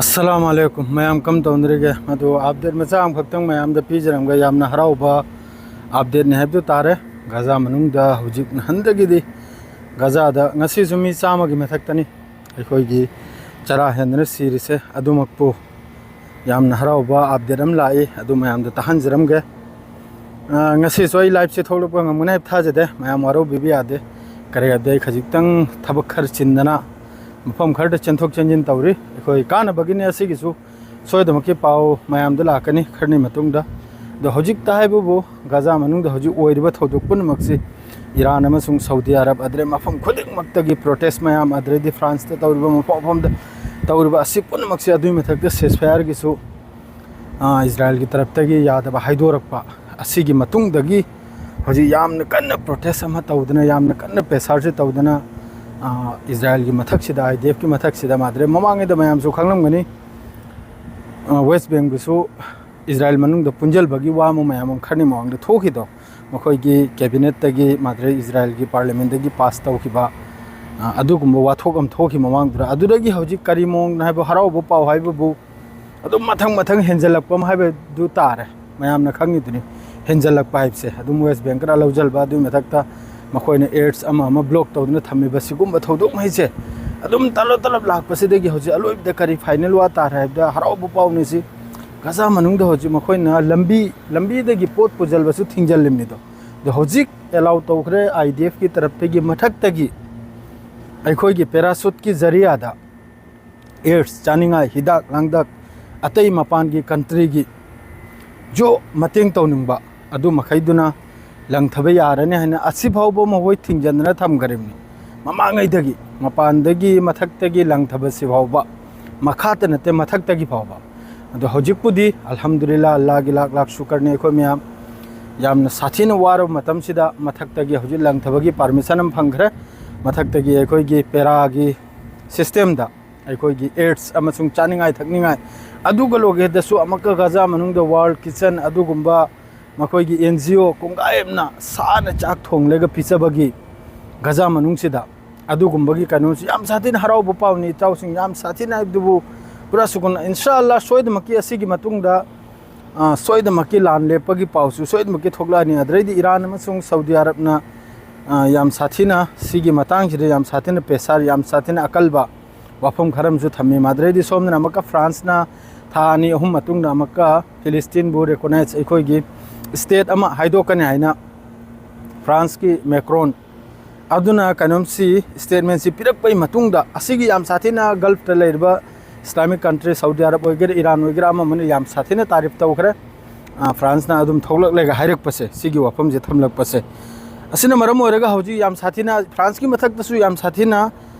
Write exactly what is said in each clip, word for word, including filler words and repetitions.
ꯑꯁꯂꯥꯃꯨ ꯑꯂꯥꯏꯀꯨꯝ꯫ ꯃꯌꯥꯝ ꯀꯝ ꯇꯧꯅꯔꯤꯒꯦ? ꯑꯗꯨ ꯑꯞꯗꯦꯠ ꯃꯆꯥ ꯑꯃꯈꯛꯇꯪ ꯃꯌꯥꯝꯗ ꯄꯤꯖꯔꯝꯒꯦ꯫ ꯌꯥꯝꯅ ꯍꯔꯥꯎꯕ ꯑꯞꯗꯦꯠꯅꯤ ꯍꯥꯏꯕꯗꯨ ꯇꯥꯔꯦ꯫ ꯒꯥꯖꯥ ꯃꯅꯨꯡꯗ ꯍꯧꯖꯤꯛ ꯅꯍꯥꯟꯗꯒꯤꯗꯤ ꯒꯥꯖꯥꯗ ꯉꯁꯤꯁꯨ ꯃꯤ ꯆꯥꯝꯃꯒꯤ ꯃꯊꯛꯇꯅꯤ ꯑꯩꯈꯣꯏꯒꯤ ꯆꯔꯥ ꯍꯦꯟꯗꯅ ꯁꯤꯔꯤꯁꯦ꯫ ꯑꯗꯨꯃꯛꯄꯨ ꯌꯥꯝꯅ ꯍꯔꯥꯎꯕ ꯑꯞꯗꯦꯠ ꯑꯃ ꯂꯥꯛꯏ, ꯑꯗꯨ ꯃꯌꯥꯝꯗ ꯇꯥꯍꯟꯖꯔꯝꯒꯦ꯫ ꯑ, ꯉꯁꯤꯁꯨ ꯑꯩ ꯂꯥꯏꯞꯁꯦ ꯊꯣꯛꯂꯛꯄ ꯉꯝꯒꯅꯤ ꯍꯥꯏꯕ ꯊꯥꯖꯗꯦ꯫ ꯃꯌꯥꯝ ꯋꯥꯔꯧꯕꯤꯕ ꯌꯥꯗꯦ꯫ ꯀꯔꯤ ꯍꯥꯏꯕꯗꯤ ꯑꯩ ꯈꯖꯤꯛꯇꯪ ꯊꯕꯛ ꯈꯔ ꯆꯤꯟꯗꯅ ꯃꯐꯝ ꯈꯔꯗ ꯆꯦꯟꯊꯣꯛ ꯆꯦꯟꯁꯤꯟ ꯇꯧꯔꯤ꯫ ꯑꯩꯈꯣꯏ ꯀꯥꯟꯅꯕꯒꯤꯅꯤ ꯑꯁꯤꯒꯤꯁꯨ꯫ ꯁꯣꯏꯗꯃꯛꯀꯤ ꯄꯥꯎ ꯃꯌꯥꯝꯗ ꯂꯥꯛꯀꯅꯤ ꯈꯔꯅꯤ ꯃꯇꯨꯡꯗ꯫ ꯑꯗꯣ ꯍꯧꯖꯤꯛꯇ ꯍꯥꯏꯕꯕꯨ ꯒꯥꯖꯥ ꯃꯅꯨꯡꯗ ꯍꯧꯖꯤꯛ ꯑꯣꯏꯔꯤꯕ ꯊꯧꯗꯣꯛ ꯄꯨꯝꯅꯃꯛꯁꯤ ꯏꯔꯥꯟ ꯑꯃꯁꯨꯡ ꯁꯧꯗꯤ ꯑꯔꯕ, ꯑꯗꯨꯗꯩ ꯃꯐꯝ ꯈꯨꯗꯤꯡꯃꯛꯇꯒꯤ ꯄ꯭ꯔꯣꯇꯦꯁ ꯃꯌꯥꯝ, ꯑꯗꯨꯗꯩꯗꯤ ꯐ꯭ꯔꯥꯟꯁꯇ ꯇꯧꯔꯤꯕ ꯃꯐꯝ ꯃꯐꯝꯗ ꯇꯧꯔꯤꯕ ꯑꯁꯤ ꯄꯨꯝꯅꯃꯛꯁꯤ, ꯑꯗꯨꯒꯤ ꯃꯊꯛꯇ ceasefire ꯒꯤꯁꯨ, ꯑ, ꯏꯖꯔꯥꯏꯜꯒꯤ ꯇꯔꯞꯇꯒꯤ ꯌꯥꯗꯕ ꯍꯥꯏꯗꯣꯔꯛꯄ ꯑꯁꯤꯒꯤ ꯃꯇꯨꯡꯗꯒꯤ ꯍꯧꯖꯤꯛ ꯌꯥꯝꯅ ꯀꯟꯅ ꯄ꯭ꯔꯣꯇꯦꯁ ꯑꯃ ꯇꯧꯗꯅ, ꯌꯥꯝꯅ ꯀꯟꯅ ꯄ꯭ꯔꯦꯁꯔꯁꯤ ꯇꯧꯗꯅ, ꯑ, ꯏꯖꯔꯥꯏꯜꯒꯤ ꯃꯊꯛꯁꯤꯗ, IDF ꯀꯤ ꯃꯊꯛꯁꯤꯗ ꯃꯥꯗ꯭ꯔꯦ꯫ ꯃꯃꯥꯡꯉꯩꯗ ꯃꯌꯥꯝꯁꯨ ꯈꯪꯂꯝꯒꯅꯤ, ꯑ, ꯋꯦꯁ ꯕꯦꯡꯗꯁꯨ ꯏꯖꯔꯥꯏꯜ ꯃꯅꯨꯡꯗ ꯄꯨꯟꯁꯤꯟꯕꯒꯤ ꯋꯥ ꯑꯃ ꯃꯌꯥꯝ ꯑꯃ ꯈꯔꯅꯤ ꯃꯃꯥꯡꯗ ꯊꯣꯛꯈꯤꯗꯣ, ꯃꯈꯣꯏꯒꯤ ꯀꯦꯕꯤꯅꯦꯠꯇꯒꯤ ꯃꯥꯗ꯭ꯔꯦ ꯏꯖꯔꯥꯏꯜꯒꯤ ꯄꯥꯔꯂꯤꯌꯥꯃꯦꯟꯗꯒꯤ ꯄꯥꯁ ꯇꯧꯈꯤꯕ, ꯑ, ꯑꯗꯨꯒꯨꯝꯕ ꯋꯥꯊꯣꯛ ꯑꯃ ꯊꯣꯛꯈꯤ ꯃꯃꯥꯡꯗꯨꯗ꯫ ꯑꯗꯨꯗꯒꯤ ꯍꯧꯖꯤꯛ ꯀꯔꯤ ꯃꯑꯣꯡꯗ ꯍꯥꯏꯕ, ꯍꯔꯥꯎꯕ ꯄꯥꯎ ꯍꯥꯏꯕꯕꯨ ꯑꯗꯨꯝ ꯃꯊꯪ ꯃꯊꯪ ꯍꯦꯟꯖꯜꯂꯛꯄ ꯑꯃ ꯍꯥꯏꯕꯗꯨ ꯇꯥꯔꯦ꯫ ꯃꯌꯥꯝꯅ ꯈꯪꯉꯤꯗꯨꯅꯤ, ꯍꯦꯟꯖꯜꯂꯛꯄ ꯍꯥꯏꯕꯁꯦ꯫ ꯑꯗꯨꯝ ꯋꯦꯁ ꯕꯦꯡ ꯈꯔ ꯂꯧꯁꯤꯟꯕ, ꯑꯗꯨꯒꯤ ꯃꯊꯛꯇ ꯃꯈꯣꯏꯅ ꯑꯦꯗꯁ ꯑꯃ ꯑꯃ ꯕ꯭ꯂꯣꯛ ꯇꯧꯗꯨꯅ ꯊꯝꯃꯤꯕ ꯁꯤꯒꯨꯝꯕ ꯊꯧꯗꯣꯛꯉꯩꯁꯦ ꯑꯗꯨꯝ ꯇꯂꯞ ꯇꯂꯞ ꯂꯥꯛꯄꯁꯤꯗꯒꯤ ꯍꯧꯖꯤꯛ ꯑꯂꯣꯏꯕꯗ ꯀꯔꯤ ꯐꯥꯏꯅꯦꯜ ꯋꯥ ꯇꯥꯔꯦ ꯍꯥꯏꯕꯗ ꯍꯔꯥꯎꯕ ꯄꯥꯎꯅꯤ ꯁꯤ꯫ ꯒꯥꯖꯥ ꯃꯅꯨꯡꯗ ꯍꯧꯖꯤꯛ ꯃꯈꯣꯏꯅ ꯂꯝꯕꯤ, ꯂꯝꯕꯤꯗꯒꯤ ꯄꯣꯠ ꯄꯨꯁꯤꯜꯂꯕꯁꯨ ꯊꯤꯡꯖꯤꯜꯂꯤꯕꯅꯤꯗꯣ꯫ ꯑꯗꯣ ꯍꯧꯖꯤꯛ ꯑꯦꯂꯥꯎ ꯇꯧꯈ꯭ꯔꯦ IDF ꯀꯤ ꯇꯔꯞꯇꯒꯤ ꯃꯊꯛꯇꯒꯤ ꯑꯩꯈꯣꯏꯒꯤ ꯄꯦꯔꯥꯁꯨꯠꯀꯤ ꯖꯔꯤꯌꯥꯗ ꯑꯦꯗꯁ ꯆꯥꯅꯤꯡꯉꯥꯏ ꯍꯤꯗꯥꯛ ꯂꯥꯡꯊꯛ, ꯑꯇꯩ ꯃꯄꯥꯟꯒꯤ ꯀꯟꯇ꯭ꯔꯤꯒꯤ ꯖꯣ ꯃꯇꯦꯡ ꯇꯧꯅꯤꯡꯕ ꯑꯗꯨ ꯃꯈꯩꯗꯨꯅ ꯂꯪꯊꯕ ꯌꯥꯔꯅꯤ ꯍꯥꯏꯅ ꯑꯁꯤꯐꯥꯎꯕ ꯃꯈꯣꯏ ꯊꯤꯡꯖꯤꯟꯗꯅ ꯊꯝꯈ꯭ꯔꯤꯕꯅꯤ꯫ ꯃꯃꯥꯡꯉꯩꯗꯒꯤ, ꯃꯄꯥꯟꯗꯒꯤ ꯃꯊꯛꯇꯒꯤ ꯂꯪꯊꯕꯁꯤ ꯐꯥꯎꯕ, ꯃꯈꯥꯗ ꯅꯠꯇꯦ, ꯃꯊꯛꯇꯒꯤ ꯐꯥꯎꯕ꯫ ꯑꯗꯣ ꯍꯧꯖꯤꯛꯄꯨꯗꯤ ꯑꯜꯍꯝꯗꯨꯂꯤꯜꯂꯥ, ꯑꯜꯂꯥꯒꯤ ꯂꯥꯛ ꯂꯥꯛ ꯁꯨꯀꯔꯅꯤ, ꯑꯩꯈꯣꯏ ꯃꯌꯥꯝ ꯌꯥꯝꯅ ꯁꯥꯊꯤꯅ ꯋꯥꯔꯕ ꯃꯇꯝꯁꯤꯗ ꯃꯊꯛꯇꯒꯤ ꯍꯧꯖꯤꯛ ꯂꯪꯊꯕꯒꯤ ꯄꯥꯔꯃꯤꯁꯟ ꯑꯃ ꯐꯪꯈ꯭ꯔꯦ꯫ ꯃꯊꯛꯇꯒꯤ ꯑꯩꯈꯣꯏꯒꯤ ꯄꯦꯔꯥꯒꯤ ꯁꯤꯁꯇꯦꯝꯗ ꯑꯩꯈꯣꯏꯒꯤ ꯑꯦꯗꯁ ꯑꯃꯁꯨꯡ ꯆꯥꯅꯤꯡꯉꯥꯏ ꯊꯛꯅꯤꯡꯉꯥꯏ, ꯑꯗꯨꯒ ꯂꯣꯏꯒꯦꯗꯁꯨ ꯑꯃꯨꯛꯀ ꯒꯥꯖꯥ ꯃꯅꯨꯡꯗ ꯋꯥꯔꯜ ꯀꯤꯠꯆꯟ ꯑꯗꯨꯒꯨꯝꯕ ꯃꯈꯣꯏꯒꯤ NGO ꯀꯣꯡꯒꯥꯏ ꯑꯃꯅ ꯁꯥꯅ ꯆꯥꯛ ꯊꯣꯡꯂꯒ ꯄꯤꯖꯕꯒꯤ ꯒꯥꯖꯥ ꯃꯅꯨꯡꯁꯤꯗ ꯑꯗꯨꯒꯨꯝꯕꯒꯤ ꯀꯩꯅꯣꯁꯤ ꯌꯥꯝ ꯁꯥꯊꯤꯅ ꯍꯔꯥꯎꯕ ꯄꯥꯎꯅꯤ, ꯏꯇꯥꯎꯁꯤꯡ꯫ ꯌꯥꯝ ꯁꯥꯊꯤꯅ ꯍꯥꯏꯕꯗꯨꯕꯨ ꯄꯨꯔꯥ ꯁꯨꯀꯨꯟ, ꯏꯟꯁꯥ ꯑꯜꯂꯥ, ꯁꯣꯏꯗꯅꯃꯛꯀꯤ ꯑꯁꯤꯒꯤ ꯃꯇꯨꯡꯗ, ꯑ, ꯁꯣꯏꯗꯅꯃꯛꯀꯤ ꯂꯥꯟ ꯂꯦꯞꯄꯒꯤ ꯄꯥꯎꯁꯨ ꯁꯣꯏꯗꯅꯃꯛꯀꯤ ꯊꯣꯛꯂꯛꯑꯅꯤ꯫ ꯑꯗꯩꯗꯤ ꯏꯔꯥꯟ ꯑꯃꯁꯨꯡ ꯁꯥꯎꯗꯤ ꯑꯔꯕꯅ, ꯑ, ꯌꯥꯝ ꯁꯥꯊꯤꯅ ꯁꯤꯒꯤ ꯃꯇꯥꯡꯁꯤꯗ ꯌꯥꯝ ꯁꯥꯊꯤꯅ ꯄ꯭ꯔꯦꯁꯥꯔ, ꯌꯥꯝ ꯁꯥꯊꯤꯅ ꯑꯀꯜꯕ ꯋꯥꯐꯝ ꯈꯔ ꯑꯃꯁꯨ ꯊꯝꯃꯤ꯫ ꯃꯗꯨꯗꯩꯗꯤ ꯁꯣꯝꯗꯅ ꯑꯃꯨꯛꯀ ꯐ꯭ꯔꯥꯟꯁꯅ ꯊꯥ ꯑꯅꯤ ꯑꯍꯨꯝ ꯃꯇꯨꯡꯗ ꯑꯃꯨꯛꯀ ꯐꯤꯂꯤꯁꯇꯤꯟꯕꯨ ꯔꯤꯀꯣꯅꯥꯏꯁ, ꯑꯩꯈꯣꯏꯒꯤ ꯁ꯭ꯇꯦꯠ ꯑꯃ ꯍꯥꯏꯗꯣꯛꯀꯅꯤ ꯍꯥꯏꯅ ꯐ꯭ꯔꯥꯟꯁꯀꯤ ꯃꯦꯀ꯭ꯔꯣꯟ ꯑꯗꯨꯅ ꯀꯩꯅꯣꯝꯁꯤ, ꯁ꯭ꯇꯦꯠꯃꯦꯟꯁꯤ ꯄꯤꯔꯛꯄꯒꯤ ꯃꯇꯨꯡꯗ, ꯑꯁꯤꯒꯤ ꯌꯥꯝ ꯁꯥꯊꯤꯅ ꯒꯜꯐꯇ ꯂꯩꯔꯤꯕ ꯏꯁꯂꯥꯃꯤꯛ ꯀꯟꯇ꯭ꯔꯤ, ꯁꯥꯎꯗꯤ ꯑꯔꯕ ꯑꯣꯏꯒꯦꯔꯥ, ꯏꯔꯥꯟ ꯑꯣꯏꯒꯦꯔꯥ, ꯑꯃ ꯑꯃꯅ ꯌꯥꯝ ꯁꯥꯊꯤꯅ ꯇꯥꯔꯤꯐ ꯇꯧꯈ꯭ꯔꯦ꯫ ꯑ, ꯐ꯭ꯔꯥꯟꯁꯅ ꯑꯗꯨꯝ ꯊꯣꯛꯂꯛꯂꯒ ꯍꯥꯏꯔꯛꯄꯁꯦ, ꯁꯤꯒꯤ ꯋꯥꯐꯝꯁꯦ ꯊꯝꯂꯛꯄꯁꯦ, ꯑꯁꯤꯅ ꯃꯔꯝ ꯑꯣꯏꯔꯒ ꯍꯧꯖꯤꯛ ꯌꯥꯝ ꯁꯥꯊꯤꯅ, ꯐ꯭ꯔꯥꯟꯁꯀꯤ ꯃꯊꯛꯇꯁꯨ ꯌꯥꯝ ꯁꯥꯊꯤꯅ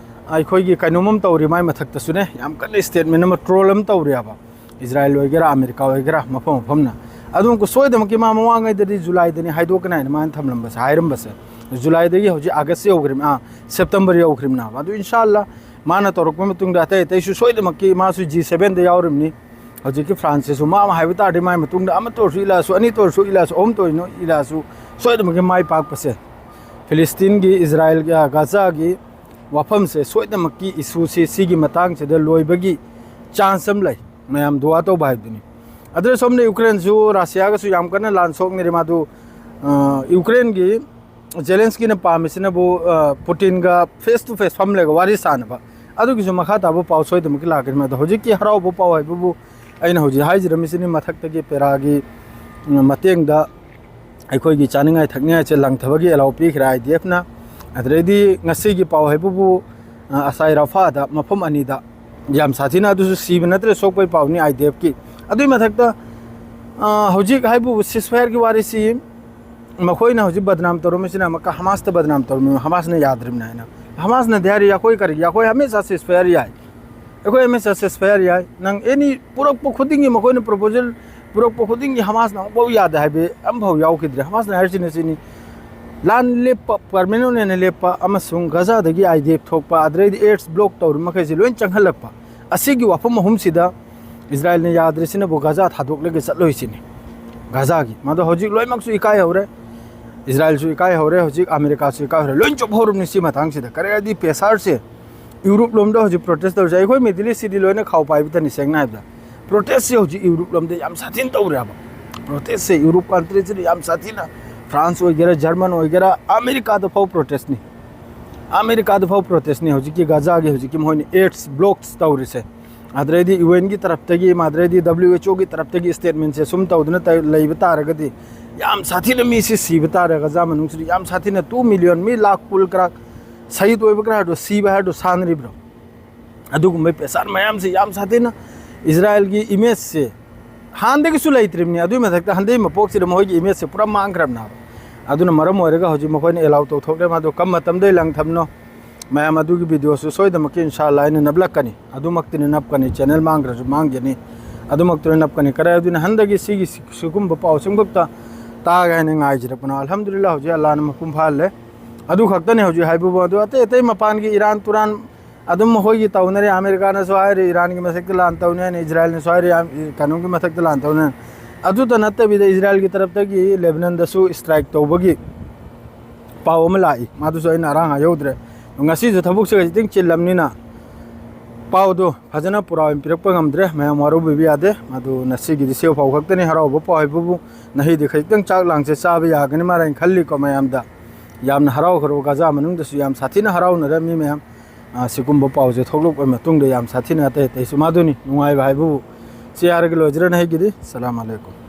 ꯑꯩꯈꯣꯏꯒꯤ ꯀꯩꯅꯣꯝ ꯑꯃ ꯇꯧꯔꯤ, ꯃꯥꯏ ꯃꯊꯛꯇꯁꯨꯅꯦ ꯌꯥꯝ ꯀꯟꯅ ꯁ꯭ꯇꯦꯠꯃꯦꯟ ꯑꯃ, ꯇ꯭ꯔꯣꯜ ꯑꯃ ꯇꯧꯔꯤꯑꯕ꯫ ꯏꯖꯔꯥꯏꯜ ꯑꯣꯏꯒꯦꯔꯥ, ꯑꯃꯦꯔꯤꯀꯥ ꯑꯣꯏꯒꯦꯔꯥ, ꯃꯐꯝ ꯃꯐꯝꯅ ꯑꯗꯨꯝ ꯁꯣꯏꯗꯅꯃꯛꯀꯤ ꯃꯥ ꯃꯃꯥꯡꯉꯩꯗꯗꯤ ꯖꯨꯂꯥꯏꯗꯅꯤ ꯍꯥꯏꯗꯣꯛꯀꯅꯤ ꯍꯥꯏꯅ ꯃꯥꯅ ꯊꯝꯂꯝꯕꯁꯦ, ꯍꯥꯏꯔꯝꯕꯁꯦ, ꯖꯨꯂꯥꯏꯗꯒꯤ ꯍꯧꯖꯤꯛ ꯑꯥꯒꯁ ꯌꯧꯈ꯭ꯔꯤꯕ, ꯑꯥ, ꯁꯦꯞꯇꯦꯝꯕꯔ ꯌꯧꯈ꯭ꯔꯤꯕꯅꯦꯕ꯫ ꯑꯗꯨ ꯏꯟꯁꯥ ꯑꯜꯂꯥ ꯃꯥꯅ ꯇꯧꯔꯛꯄ ꯃꯇꯨꯡꯗ ꯑꯇꯩ ꯑꯇꯩꯁꯨ ꯁꯣꯏꯗꯅꯃꯛꯀꯤ ꯃꯥꯁꯨ ꯖꯤ ꯁꯦꯚꯦꯟꯗ ꯌꯥꯎꯔꯤꯕꯅꯤ꯫ ꯍꯧꯖꯤꯛꯀꯤ ꯐ꯭ꯔꯥꯟꯁꯁꯤꯁꯨ ꯃꯥ ꯑꯃ ꯍꯥꯏꯕ ꯇꯥꯔꯗꯤ ꯃꯥꯏ ꯃꯇꯨꯡꯗ ꯑꯃ ꯇꯧꯔꯁꯨ ꯏꯜꯂꯛꯑꯁꯨ, ꯑꯅꯤ ꯇꯧꯔꯁꯨ ꯏꯜꯂꯛꯑꯁꯨ, ꯑꯍꯨꯝ ꯇꯧꯔꯁꯨ ꯏꯜꯂꯛꯑꯁꯨ ꯁꯣꯏꯗꯅꯃꯛꯀꯤ ꯃꯥꯏ ꯄꯥꯛꯄꯁꯦ ꯐꯤꯂꯤꯁꯇꯤꯟꯒꯤ, ꯏꯖꯔꯥꯏꯜꯒ ꯒꯥꯖꯥꯒꯤ ꯋꯥꯐꯝꯁꯦ ꯁꯣꯏꯗꯅꯃꯛꯀꯤ ꯏꯁꯨꯁꯤ ꯁꯤꯒꯤ ꯃꯇꯥꯡꯁꯤꯗ ꯂꯣꯏꯕꯒꯤ ꯆꯥꯟꯁ ꯑꯃ ꯂꯩ꯫ ꯃꯌꯥꯝ ꯗꯨꯋꯥ ꯇꯧꯕ ꯍꯥꯏꯕꯗꯨꯅꯤ꯫ ꯑꯗꯨꯅ ꯁꯣꯝꯗ ꯌꯨꯀ꯭ꯔꯦꯟꯁꯨ ꯔꯁꯤꯌꯥꯒꯁꯨ ꯌꯥꯝ ꯀꯟꯅ ꯂꯥꯟ ꯁꯣꯛꯅꯔꯤ꯫ ꯃꯥꯗꯨ, ꯑ, ꯌꯨꯀ꯭ꯔꯦꯟꯒꯤ ꯖꯦꯂꯦꯟꯁꯀꯤꯅ ꯄꯥꯝꯃꯤꯁꯤꯅꯕꯨ, ꯑ, ꯄꯨꯇꯤꯟꯒ ꯐꯦꯁ ꯇꯨ ꯐꯦꯁ ꯐꯝꯂꯒ ꯋꯥꯔꯤ ꯁꯥꯅꯕ꯫ ꯑꯗꯨꯒꯤꯁꯨ ꯃꯈꯥ ꯇꯥꯕ ꯄꯥꯎ ꯁꯣꯏꯗꯅꯃꯛꯀꯤ ꯂꯥꯛꯀꯅꯤ꯫ ꯑꯗꯣ ꯍꯧꯖꯤꯛꯀꯤ ꯍꯔꯥꯎꯕ ꯄꯥꯎ ꯍꯥꯏꯕꯕꯨ ꯑꯩꯅ ꯍꯧꯖꯤꯛ ꯍꯥꯏꯖꯔꯝꯃꯤꯁꯤꯅꯤ, ꯃꯊꯛꯇꯒꯤ ꯄꯦꯔꯥꯒꯤ, ꯎꯝ, ꯃꯇꯦꯡꯗ ꯑꯩꯈꯣꯏꯒꯤ ꯆꯥꯅꯤꯡꯉꯥꯏ ꯊꯛꯅꯤꯡꯉꯥꯏꯁꯦ ꯂꯪꯊꯕꯒꯤ ꯑꯦꯂꯥꯎ ꯄꯤꯈ꯭ꯔꯦ ꯑꯥꯏ ꯗꯤ ꯑꯦꯐꯅ꯫ ꯑꯗꯨꯗꯩꯗꯤ ꯉꯁꯤꯒꯤ ꯄꯥꯎ ꯍꯥꯏꯕꯕꯨ, ꯑ, ꯑꯁꯥꯏ ꯔꯐꯥꯗ ꯃꯐꯝ ꯑꯅꯤꯗ ꯌꯥꯝ ꯁꯥꯊꯤꯅ, ꯑꯗꯨꯁꯨ ꯁꯤꯕ ꯅꯠꯇ꯭ꯔꯦ, ꯁꯣꯛꯄꯒꯤ ꯄꯥꯎꯅꯤ ꯑꯥꯏ ꯗꯤ ꯑꯦꯐꯀꯤ꯫ ꯑꯗꯨꯒꯤ ꯃꯊꯛꯇ, ꯑ, ꯍꯧꯖꯤꯛ ꯍꯥꯏꯕꯕꯨ ꯁꯤꯁꯐꯥꯌꯔꯒꯤ ꯋꯥꯔꯤꯁꯤ ꯃꯈꯣꯏꯅ ꯍꯧꯖꯤꯛ ꯕꯗꯅꯥꯝ ꯇꯧꯔꯝꯃꯤꯁꯤꯅ ꯑꯃꯨꯛꯀ ꯍꯃꯥꯁꯇ ꯕꯗꯅꯥꯝ ꯇꯧꯔꯝꯃꯤ, ꯍꯃꯥꯁꯅ ꯌꯥꯗ꯭ꯔꯤꯕꯅꯤ ꯍꯥꯏꯅ꯫ ꯍꯃꯥꯁꯅꯗꯤ ꯍꯥꯏꯔꯤ, "ꯑꯩꯈꯣꯏ ꯀꯔꯤꯒꯤ, ꯑꯩꯈꯣꯏ ꯍꯃꯦꯁꯥ ꯁꯤꯁꯐꯥꯌꯔ ꯌꯥꯏ, ꯑꯩꯈꯣꯏ ꯍꯃꯦꯁꯥ ꯁꯤꯁꯐꯥꯌꯔ ꯌꯥꯏ, ꯅꯪ ꯑꯦꯅꯤ ꯄꯨꯔꯛꯄ ꯈꯨꯗꯤꯡꯒꯤ, ꯃꯈꯣꯏꯅ ꯄ꯭ꯔꯣꯄꯣꯖꯦꯜ ꯄꯨꯔꯛꯄ ꯈꯨꯗꯤꯡꯒꯤ ꯍꯃꯥꯁꯅ ꯑꯃꯨꯛꯐꯥꯎ ꯌꯥꯗꯦ ꯍꯥꯏꯕ ꯑꯃꯐꯥꯎ ꯌꯥꯎꯈꯤꯗ꯭ꯔꯦ꯫ ꯍꯃꯥꯁꯅ ꯍꯥꯏꯔꯤꯁꯤꯅ ꯁꯤꯅꯤ, ꯂꯥꯟ ꯂꯦꯞꯄ, ꯄꯔꯃꯦꯅꯦꯟ ꯑꯣꯏꯅ ꯂꯦꯞꯄ ꯑꯃꯁꯨꯡ ꯒꯖꯥꯗꯒꯤ ꯑꯥꯏ ꯗꯤ ꯑꯦꯐ ꯊꯣꯛꯄ, ꯑꯗꯨꯗꯩꯗꯤ ꯑꯦꯗꯁ ꯕ꯭ꯂꯣꯛ ꯇꯧꯔꯤ ꯃꯈꯩꯁꯤ ꯂꯣꯏ ꯆꯪꯍꯜꯂꯛꯄ, ꯑꯁꯤꯒꯤ ꯋꯥꯐꯝ ꯑꯍꯨꯝꯁꯤꯗ ꯏꯖꯔꯥꯏꯜꯅ ꯌꯥꯗ꯭ꯔꯤꯁꯤꯅꯕꯨ ꯒꯖꯥ ꯊꯥꯗꯣꯛꯂꯒ ꯆꯠꯂꯣꯏꯁꯤꯅꯤ꯫ ꯒꯖꯥꯒꯤ ꯃꯗꯣ ꯍꯧꯖꯤꯛ ꯂꯣꯏꯅꯃꯛꯁꯨ ꯏꯀꯥꯏ ꯍꯧꯔꯦ, ꯏꯖꯔꯥꯏꯜꯁꯨ ꯏꯀꯥꯏ ꯍꯧꯔꯦ, ꯍꯧꯖꯤꯛ ꯑꯃꯦꯔꯤꯀꯥꯁꯨ ꯏꯀꯥꯏ ꯍꯧꯔꯦ, ꯂꯣꯏ ꯆꯨꯞꯍꯧꯔꯕꯅꯤ ꯁꯤ ꯃꯇꯥꯡꯁꯤꯗ꯫ ꯀꯔꯤ ꯍꯥꯏꯗꯤ ꯄ꯭ꯔꯦꯁꯥꯔꯁꯦ ꯌꯨꯔꯣꯞ ꯂꯣꯝꯗ ꯍꯧꯖꯤꯛ ꯄ꯭ꯔꯣꯇꯦꯁ ꯇꯧꯔꯤꯁꯦ, ꯑꯩꯈꯣꯏ ꯃꯤꯗꯜ ꯏꯁꯁꯤꯗꯤ ꯂꯣꯏꯅ ꯈꯥꯎ ꯄꯥꯏꯕꯇꯅꯤ, ꯁꯦꯡꯅ ꯍꯥꯏꯕꯗ꯫ ꯄ꯭ꯔꯣꯇꯦꯁꯁꯦ ꯍꯧꯖꯤꯛ ꯌꯨꯔꯣꯞ ꯂꯣꯝꯗ ꯌꯥꯝ ꯁꯥꯊꯤꯅ ꯇꯧꯔꯦ ꯍꯥꯏꯕ꯫ ꯄ꯭ꯔꯣꯇꯦꯁꯁꯦ ꯌꯨꯔꯣꯞ ꯀꯟꯇ꯭ꯔꯤꯁꯤꯗ ꯌꯥꯝ ꯁꯥꯊꯤꯅ, ꯐ꯭ꯔꯥꯟꯁ ꯑꯣꯏꯒꯦꯔꯥ, ꯖꯔꯃꯟ ꯑꯣꯏꯒꯦꯔꯥ, ꯑꯃꯦꯔꯤꯀꯥꯗ ꯐꯥꯎ ꯄ꯭ꯔꯣꯇꯦꯁꯅꯤ꯫ ꯑꯃꯦꯔꯤꯀꯥꯗ ꯐꯥꯎ ꯄ꯭ꯔꯣꯇꯦꯁꯅꯤ ꯍꯧꯖꯤꯛꯀꯤ ꯒꯖꯥꯒꯤ ꯍꯧꯖꯤꯛꯀꯤ ꯃꯈꯣꯏꯅ ꯑꯦꯠꯁ ꯕ꯭ꯂꯣꯛꯁ ꯇꯧꯔꯤꯁꯦ꯫ ꯑꯗꯨꯗꯩꯗꯤ ꯌꯨ ꯑꯦꯟꯒꯤ ꯇꯔꯞꯇꯒꯤ, ꯑꯗꯨꯗꯩꯗꯤ ꯗꯕ꯭ꯂꯤꯎ ꯑꯦꯆ ꯑꯣꯒꯤ ꯇꯔꯞꯇꯒꯤ ꯁ꯭ꯇꯦꯠꯃꯦꯟꯁꯦ ꯁꯨꯝ ꯇꯧꯗꯅ ꯇꯧ-, ꯂꯩꯕ ꯇꯥꯔꯒꯗꯤ, ꯌꯥꯝ ꯁꯥꯊꯤꯅ ꯃꯤꯁꯤ ꯁꯤꯕ ꯇꯥꯔꯦ꯫ ꯒꯖꯥ ꯃꯅꯨꯡꯁꯤꯗ ꯌꯥꯝ ꯁꯥꯊꯤꯅ, ꯇꯨ ꯃꯤꯂꯤꯌꯟ ꯃꯤ ꯂꯥꯛ ꯀꯨꯜ ꯀꯔꯥ ꯁꯍꯤꯗ ꯑꯣꯏꯕ ꯈꯔ ꯍꯥꯏꯗꯣ, ꯁꯤꯕ ꯍꯥꯏꯗꯣ ꯁꯥꯟꯅꯔꯤꯕ꯭ꯔꯣ? ꯑꯗꯨꯒꯨꯝꯕ ꯄꯦꯁꯥꯟ ꯃꯌꯥꯝꯁꯤ ꯌꯥꯝ ꯁꯥꯊꯤꯅ ꯏꯖꯔꯥꯏꯜꯒꯤ ꯏꯃꯦꯖꯁꯦ ꯍꯥꯟꯅꯗꯒꯤꯁꯨ ꯂꯩꯇ꯭ꯔꯤꯕꯅꯤ꯫ ꯑꯗꯨꯒꯤ ꯃꯊꯛꯇ ꯍꯟꯗꯛ ꯃꯄꯣꯛꯁꯤꯗ ꯃꯈꯣꯏꯒꯤ ꯏꯃꯦꯖꯁꯦ ꯄꯨꯔꯥ ꯃꯥꯡꯈ꯭ꯔꯕꯅꯦꯕ꯫ ꯑꯗꯨꯅ ꯃꯔꯝ ꯑꯣꯏꯔꯒ ꯍꯧꯖꯤꯛ ꯃꯈꯣꯏꯅ ꯑꯦꯂꯥꯎ ꯇꯧꯊꯣꯛꯂꯦ꯫ ꯃꯗꯨ ꯀꯔꯝꯕ ꯃꯇꯝꯗ ꯂꯪꯊꯕꯅꯣ? ꯃꯌꯥꯝ ꯑꯗꯨꯒꯤ ꯚꯤꯗꯤꯑꯣꯁꯨ ꯁꯣꯏꯗꯅꯃꯛꯀꯤ ꯏꯟꯁꯥ ꯑꯜꯂꯥ ꯑꯩꯅ ꯅꯞꯂꯛꯀꯅꯤ꯫ ꯑꯗꯨꯃꯛꯇꯤꯅ ꯅꯞꯀꯅꯤ, ꯆꯦꯅꯦꯜ ꯃꯥꯡꯈ꯭ꯔꯁꯨ ꯃꯥꯡꯒꯅꯤ꯫ ꯑꯗꯨꯃꯛꯇꯤꯅ ꯅꯞꯀꯅꯤ꯫ ꯀꯔꯥꯏ ꯑꯗꯨꯅ ꯍꯟꯗꯛꯀꯤ ꯁꯤꯒꯤ ꯁꯤ-, ꯁꯤꯒꯨꯝꯕ ꯄꯥꯎꯁꯤꯡꯐꯥꯎꯇ ꯇꯥꯒꯦ ꯍꯥꯏꯅ ꯉꯥꯏꯖꯔꯛꯄꯅꯣ꯫ ꯑꯜꯍꯝꯗꯨꯂꯤꯜꯂꯥ, ꯍꯧꯖꯤꯛ ꯑꯜꯂꯥꯅ ꯃꯄꯨꯡ ꯐꯥꯍꯜꯂꯦ꯫ ꯑꯗꯨ ꯈꯛꯇꯅꯤ ꯍꯧꯖꯤꯛ ꯍꯥꯏꯕꯕꯨ꯫ ꯑꯗꯨ ꯑꯇꯩ ꯑꯇꯩ ꯃꯄꯥꯟꯒꯤ ꯏꯔꯥꯟ ꯇꯨꯔꯥꯟ ꯑꯗꯨꯝ ꯃꯈꯣꯏꯒꯤ ꯇꯧꯅꯔꯤ꯫ ꯑꯃꯦꯔꯤꯀꯥꯅꯁꯨ ꯍꯥꯏꯔꯤ ꯏꯔꯥꯟꯒꯤ ꯃꯊꯛꯇ ꯂꯥꯟ ꯇꯧꯅꯤ ꯍꯥꯏꯅ, ꯏꯖꯔꯥꯏꯜꯅꯁꯨ ꯍꯥꯏꯔꯤ ꯌꯥꯝ-, ꯀꯩꯅꯣꯒꯤ ꯃꯊꯛꯇ ꯂꯥꯟ ꯇꯧꯅꯤ ꯍꯥꯏꯅ꯫ ꯑꯗꯨꯇ ꯅꯠꯇꯕꯤꯗ ꯏꯖꯔꯥꯏꯜꯒꯤ ꯇꯔꯞꯇꯒꯤ ꯂꯦꯕꯅꯟꯗꯁꯨ ꯁ꯭ꯇ꯭ꯔꯥꯏꯛ ꯇꯧꯕꯒꯤ ꯄꯥꯎ ꯑꯃ ꯂꯥꯛꯏ꯫ ꯃꯗꯨꯁꯨ ꯑꯩꯅ ꯑꯔꯥꯡ ꯍꯥꯏꯍꯧꯗ꯭ꯔꯦ꯫ ꯉꯁꯤꯁꯨ ꯊꯕꯛꯁꯦ ꯈꯤꯇꯪ ꯆꯤꯜꯂꯝꯅꯤꯅ ꯄꯥꯎꯗꯣ ꯐꯖꯅ ꯄꯨꯔꯥ ꯑꯣꯏꯅ ꯄꯤꯔꯛꯄ ꯉꯝꯗ꯭ꯔꯦ꯫ ꯃꯌꯥꯝ ꯋꯥꯔꯧꯕꯤꯕ ꯌꯥꯗꯦ꯫ ꯃꯗꯨ ꯉꯁꯤꯒꯤꯗꯤ ꯁꯤ ꯐꯥꯎ ꯈꯛꯇꯅꯤ꯫ ꯍꯔꯥꯎꯕ ꯄꯥꯎ ꯍꯥꯏꯕꯕꯨ ꯅꯍꯤꯗꯤ ꯈꯖꯤꯛꯇꯪ ꯆꯥꯛ ꯂꯥꯡꯁꯦ ꯆꯥꯕ ꯌꯥꯒꯅꯤ ꯃꯥꯜꯂꯦ ꯍꯥꯏꯅ ꯈꯜꯂꯤꯀꯣ ꯃꯌꯥꯝꯗ꯫ ꯌꯥꯝꯅ ꯍꯔꯥꯎꯈ꯭ꯔꯕ, ꯒꯖꯥ ꯃꯅꯨꯡꯗꯁꯨ ꯌꯥꯝ ꯁꯥꯊꯤꯅ ꯍꯔꯥꯎꯅꯔꯦ ꯃꯤ ꯃꯌꯥꯝ꯫ ꯑ, ꯁꯤꯒꯨꯝꯕ ꯄꯥꯎꯁꯦ ꯊꯣꯛꯂꯛꯄ ꯃꯇꯨꯡꯗ ꯌꯥꯝ ꯁꯥꯊꯤꯅ ꯑꯇꯩ ꯑꯇꯩꯁꯨ ꯃꯗꯨꯅꯤ ꯅꯨꯡꯉꯥꯏꯕ ꯍꯥꯏꯕꯕꯨ꯫ ꯁꯤ ꯍꯥꯏꯔꯒ ꯂꯣꯏꯖꯔꯅꯤ ꯑꯩꯒꯤꯗꯤ꯫ ꯁꯂꯥꯝ ꯑꯂꯩꯀꯨꯝ꯫